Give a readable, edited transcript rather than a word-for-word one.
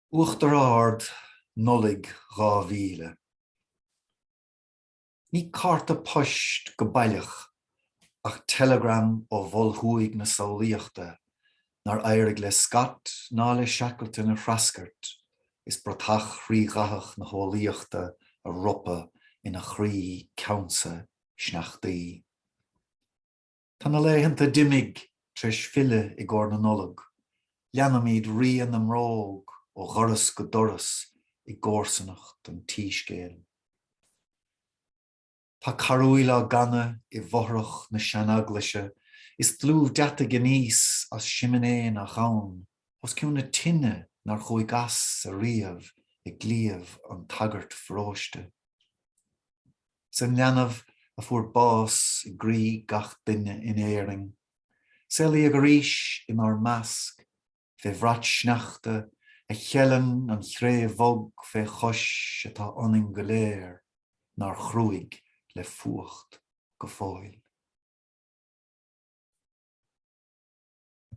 Uachtar Ard, Nollaig 2000. Ní cárta poist go baileach ach teileagram ó Mhol Thuaidh na samhlaíochta nár éirigh le Scott ná le Shackleton a threascairt is bratach thrídhathach na heolaíochta a ropadh ina chroí ceansa sneachtaí. Tá na laethanta d'imigh tar éis filleadh i gcomhair na Nollag. Leanaimid rian na mbróg ó dhoras go doras i gcomharsanacht an tsíscéil. Tá carúil á gcanadh i bhfothrach na seaneaglaise is dlúmh deataigh aníos as siminé nach ann, os cionn na tine nár chuaigh as ariamh i gcliabh an tsagairt pharóiste. 'S an leanbh a fuair bás i gcroí gach duine in Éirinn, saolaíodh arís inár measc fé bhrat sneachta a cheileann an chré bhog fé chois atá ionainn go léir, nár chruaigh le fuacht go fóill.